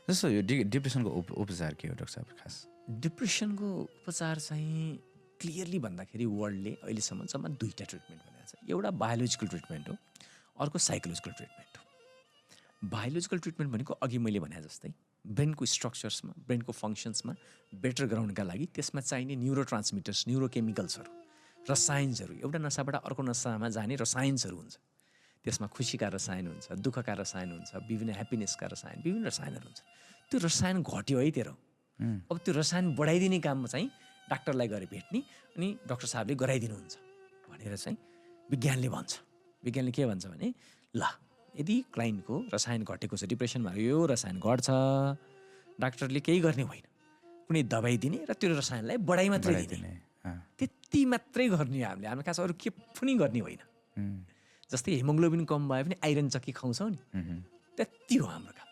जस्तो यो डिप्रेसनको उपचार के हो डाक्टर साहब खास? डिप्रेसनको उपचार चाहिँ क्लियरली भन्दाखेरि वर्ल्डले अहिलेसम्म जम्मा 2टा ट्रिटमेन्ट भनेको छ। एउटा बायोलोजिकल ट्रिटमेन्ट हो, अर्को साइकोलोजिकल ट्रिटमेन्ट हो। बायोलोजिकल ट्रिटमेन्ट भनेको अघि मैले भने जस्तै ब्रेनको स्ट्रक्चर्समा, ब्रेनको फङ्सन्समा बेटर गराउनका लागि त्यसमा चाहिने न्युरोट्रान्समिटर्स, न्युरोकेमिकल्सहरू, रसायन्सहरू, एउटा नसाबाट अर्को नसामा जाने रसायन्सहरू हुन्छ। त्यसमा खुसीका रसायन हुन्छ, दुःखका रसायन हुन्छ, विभिन्न ह्याप्पिनेसका रसायन, विभिन्न रसायनहरू हुन्छ। त्यो रसायन घट्यो है तेरो, अब त्यो रसायन बढाइदिने काम चाहिँ डाक्टरलाई गएर भेट्ने अनि डाक्टर साहबले गराइदिनुहुन्छ भनेर चाहिँ विज्ञानले भन्छ। विज्ञानले के भन्छ भने ल यदि क्लाइन्टको रसायन घटेको छ, डिप्रेसनमा यो रसायन घट्छ, डाक्टरले केही गर्ने होइन, कुनै दबाई दिने र त्यो रसायनलाई बढाइ मात्रै दिने, त्यति मात्रै गर्ने। हामीले खास अरू के पनि गर्ने होइन। जस्तै हिमोग्लोबिन कम भयो भने आइरन चक्की खुवाउँछौँ नि, त्यति हो हाम्रो काम।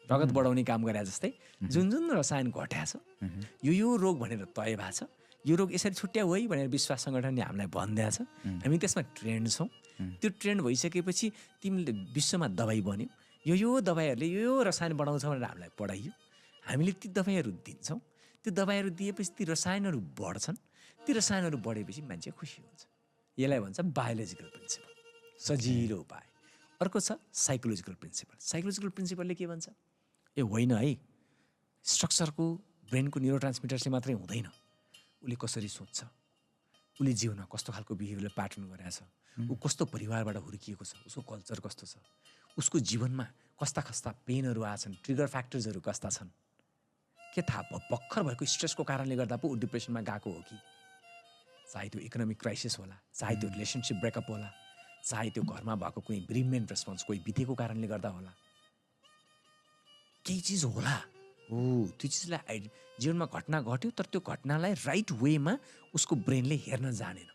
रगत बढाउने काम गरे जस्तै जुन जुन रसायन घट्या छ, यो रोग भनेर तय भएको छ, यो रोग यसरी छुट्याउ है भनेर विश्वास सङ्गठनले हामीलाई भनिदिएको छ। हामी त्यसमा ट्रेन्ड छौँ। त्यो ट्रेन्ड भइसकेपछि तिमीले विश्वमा दबाई बन्यो, यो दबाईहरूले यो रसायन बढाउँछ भनेर हामीलाई पढाइयो। हामीले ती दबाईहरू दिन्छौँ। त्यो दबाईहरू दिएपछि ती रसायनहरू बढ्छन्। ती रसायनहरू बढेपछि मान्छे खुसी हुन्छ। यसलाई भन्छ बायोलोजिकल प्रिन्सिपल, सजिलो उपाय। अर्को छ साइकोलोजिकल प्रिन्सिपल। साइकोलोजिकल प्रिन्सिपलले के भन्छ? ए होइन है, स्ट्रक्चरको ब्रेनको न्युरोट्रान्समिटर्सले मात्रै हुँदैन। उसले कसरी सोच्छ, उसले जीवनमा कस्तो खालको बिहेभियर प्याटर्न गरेछ, ऊ कस्तो परिवारबाट हुर्किएको छ, उसको कल्चर कस्तो छ, उसको जीवनमा कस्ता कस्ता पेनहरू आछन्, ट्रिगर फ्याक्टर्सहरू कस्ता छन्, के थाहा भर्खर भएको स्ट्रेसको कारणले गर्दा पो ऊ डिप्रेसनमा गएको हो कि, चाहे त्यो इकोनोमिक क्राइसिस होला, चाहे त्यो रिलेसनसिप ब्रेकअप होला, चाहे त्यो घरमा भएको कुनै ब्रिमेन्ट रेस्पोन्स कोही बितेको कारणले गर्दा होला, केही चिज होला हो। त्यो चिजलाई जीवनमा घटना घट्यो, तर त्यो घटनालाई राइट वेमा उसको ब्रेनले हेर्न जानेन,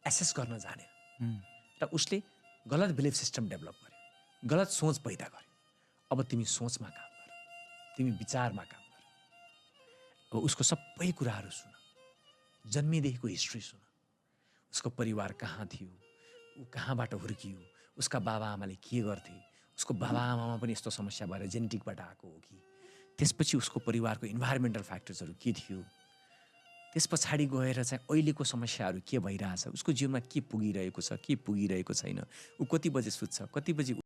एसेस गर्न जानेन, र उसले गलत बिलिफ सिस्टम डेभलप गर्यो, गलत सोच पैदा गर्यो। अब तिमी सोचमा काम गर, तिमी विचारमा काम गर। अब उसको सबै कुराहरू सुन, जन्मेदेखिको हिस्ट्री सुन, उसको परिवार कहाँ थियो, ऊ कहाँबाट हुर्कियो, उसका बाबाआमाले के गर्थे, उसको बाबाआमामा पनि यस्तो समस्या भएर जेनेटिकबाट आएको हो कि, त्यसपछि उसको परिवारको इन्भाइरोमेन्टल फ्याक्टर्सहरू के थियो, त्यस पछाडि गएर चाहिँ अहिलेको समस्याहरू के भइरहेछ, उसको जीवनमा के पुगिरहेको छ, के पुगिरहेको छैन, ऊ कति बजे सुत्छ, कति बजे